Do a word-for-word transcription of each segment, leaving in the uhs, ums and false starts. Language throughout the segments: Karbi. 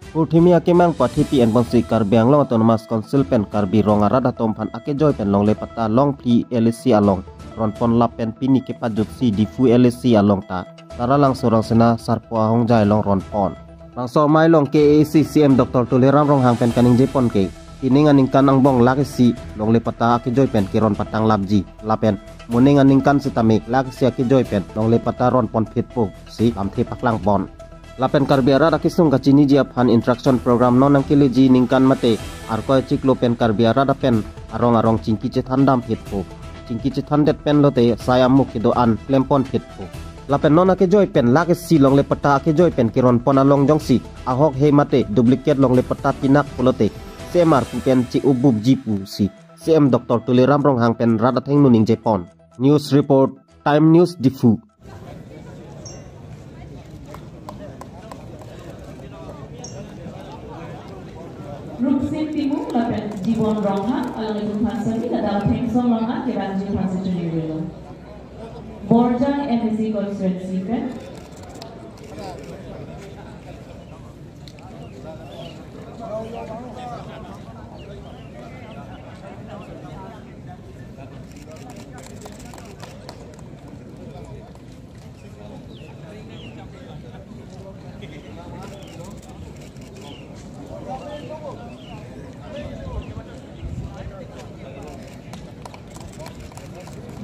Purthimi akemang pathepi enponsi Karbi Anglong Autonomous Council pen Karbi Rong arat atum aphan akejoi pen longle patta Longphli L A C along ronpon lapen pini kepajutsi Diphu L A C along ta Taralangso Rangsina Sarpo Ahongjai along ronpon. Bangso amei along K A A C C M Doctor Tuliram Ronghang pen kaningjepon ke, pining aningkan angbong lakh isi longle patta akejoi pen keron patanglapji lapen moning aningkan sitame lakh isi akejoi pen longle patta ronpon phitpo si lamthe paklangpon. Lapen Karbi arat akesung kachiniji aphan interaction program non nangkeleji ningkan mate arkoi chiklo pen Karbi arat apen arong arong chingki chethan dam phitpo. Chingki chethandet pen lote sai amuk kedo-an klempon phitpo. Lapen non akejoi pen lakh isi longle patta akejoi pen keronpon along jongsi ahok he mate duplicate longle patta pinak pulote C M arpu pen che-upbupji pusi C M Doctor Tuliram Ronghang pen rat athengno ningjepon. News report, Time News Diphu. Rupsing Timung lapen Jibon Ronghang along itum aphan sami ladak Thengsong Ronghang kevangji aphan si choningri lo. Borjang M A C constituency pen.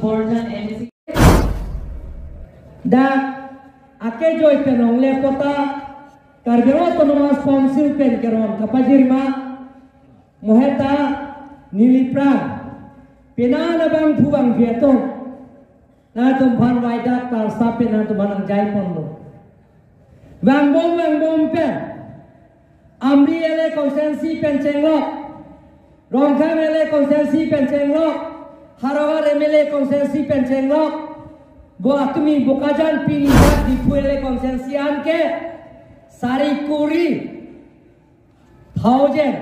Borjang M A C. Dak akejoi pen longle patta Karbi Anglong Autonomous Council pen keron kapajirma mo heta neli aphrang penang abangphu bangphi atum nangtum aphan waidat parsa pen nangtum aphan nangjaiponlo. Vangbom vangbom pen Amri L A constituency pen chenglok, Rongkhang L A constituency pen chenglok, Howraghat M L A constituency pen chenglok, bo atumi Bokajan pini dak Diphu L A constituency anke sari kuri thousand,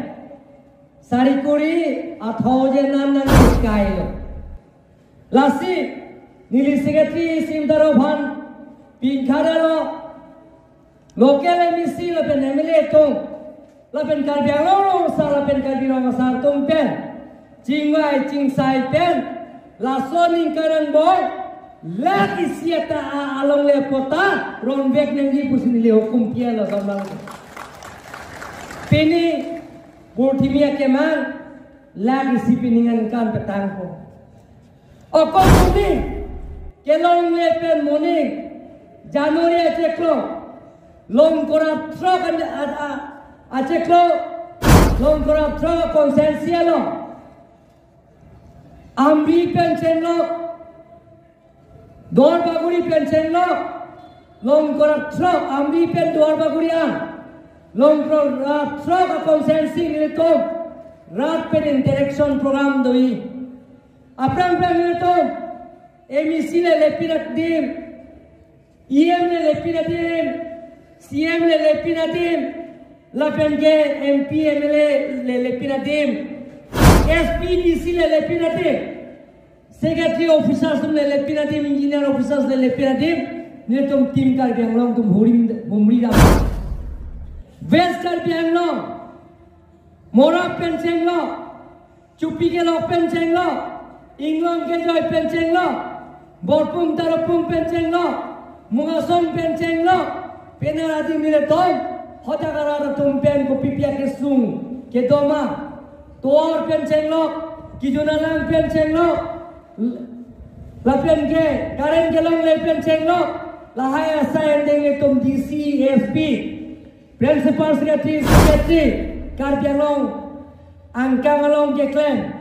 sari kuri a thousand an nangkailo. Lasi neli secretary Simdaro aphan pingkhadalo, local M A C lapen M L A atum lapen Karbi Anglong Rong Asar lapen Karbi Rong Asar atum pen chingvai chingsai pen laso aningkan angbong lakh isi ata a- alongle patta ronvek nangji pusi neli hukum piya lason bang. Pini purthimi akemang lakh isi pining aningkan petangpo. Okon moning kelongle pen moning January achiklo, long kora throk an- a- a- achiklo, long kora throk constituency along Amri pen chenglok, Duarbagori pen chenglok, long kora throk Amri pen Duarbagori an, long kora throk a constituency nelitum rat pen interaction program doji. Aphrang aphrang nelitum M A C le lepin adim, E M le lepin adim, C M le lepin adim, lapen ke M P M L A le lepin adim, S P D C le lepin adim, secretary officers le lepin adim, engineer officers le lepin adim, nelitum team Karbi Anglong atum hurim humri dam. West Karbi Anglong, Morap pen chenglok, Chupi kelok pen chenglok, Inglong kejoi pen chenglok, Borpung Tarapung pen chenglok, Mungasong pen chenglok, penang adim nelitum, hotak arat atum pen kopipi akesung kedo ma, tovar pen chenglok, Kijunalang pen chenglok, lapen ke current kelongle pen chenglok, lahai asai angdeng nelitum D C, S P, Principal Secretary, Secretary, Karbi Anglong angkang along keklem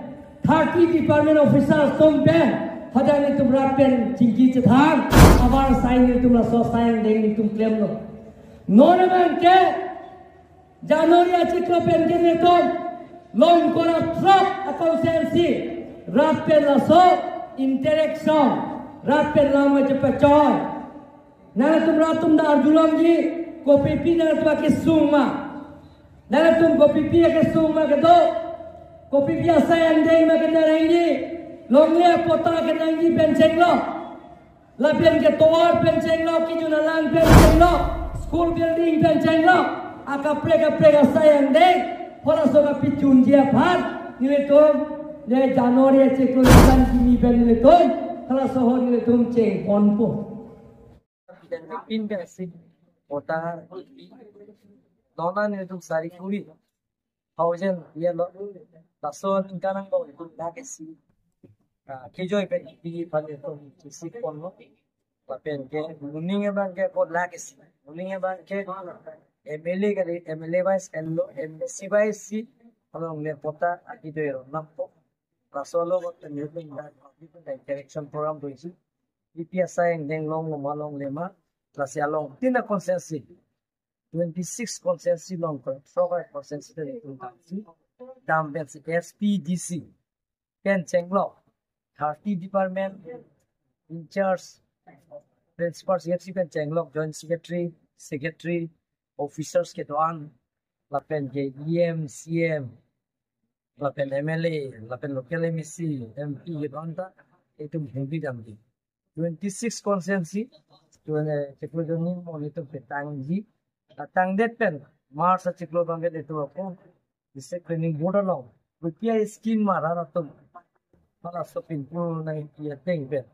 thirty department officers atum pen hadak nelitum rat pen chingki chethan, abar sai nelitum laso asai angdeng nelitum klemlo. Non abang ke January achiklo pen ke nelitum long kora throk a constituency rat pen laso interaction, rat pen lam chepachoi. Nangtum rat atum ta arjulongji, kopipi nangtum akesung ma? Nangtum kopipi akesung ma kedo? Kopipi asai angdeng ma kenangji? Longle patta kenangji pen chenglok, lapen ke tovar pen chenglok, Kijunalang pen chenglok, school building pen chenglok, Akaprek kaprek asai angdeng, halaso kapachunji aphan nelitum, de January achiklo isi kimi pen nelitum halaso ahut nelitum chengponpo. Pin pen si patta, non an nelitum sari kuri thousand yelo, laso aningkan angbong lakh isi. Ah, kejoi pen pi phan nelitum isi ponlo. Lapen ke moning abang ke ko lakh isi. Moning abang ke M L A kali, M L A vice and lo M C vice si along le patta akejoi ro nampo. Laso alogot nelitum dak interaction program doji. Ipi asai angdeng longlo ma longle ma, lasi along tin a constituency, twenty-six constituency along ko, so constituency te nelitum damsi, dam pen si S P D C pen chenglok, thirty department in charge, principal C F C pen chenglok, joint secretary, secretary, officers kedo-an, lapen ke E M, C M, lapen M L A, lapen local M A C, M P kedo-an ta itum hingdi damdi. Twenty-six constituency, twenty, chiklo jonni mo nelitum petangji. Atangdet pen March achiklo abang ke nelitum ako district planning board along rupiah scheme mara atum, halaso pinpur nangpi ateng pen,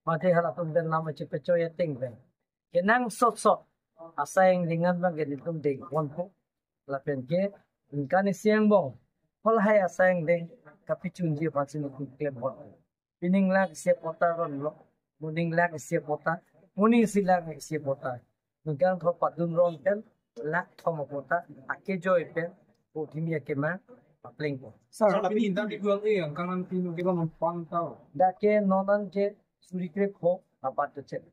mate halatum pen lam chepechoi ateng pen, kenangsot sot asai angdeng an abang ke nelitum dengponpo. Lapen ke aningkan isi angbong halahai asai angdeng kapachunji aphan si nelitum klempon. Pining lakh isi patta ronlo, moning lakh isi patta, moning isi lakh isi patta. Aningkan thom padun ron pen lakh thom patta akejoi pen, ko kimi akemang paplengpo. Sir, sir, tapi pini tadi dua eh, angkanan pinu kita mempantau. Dak ke non an ke suri krepho abat dochet.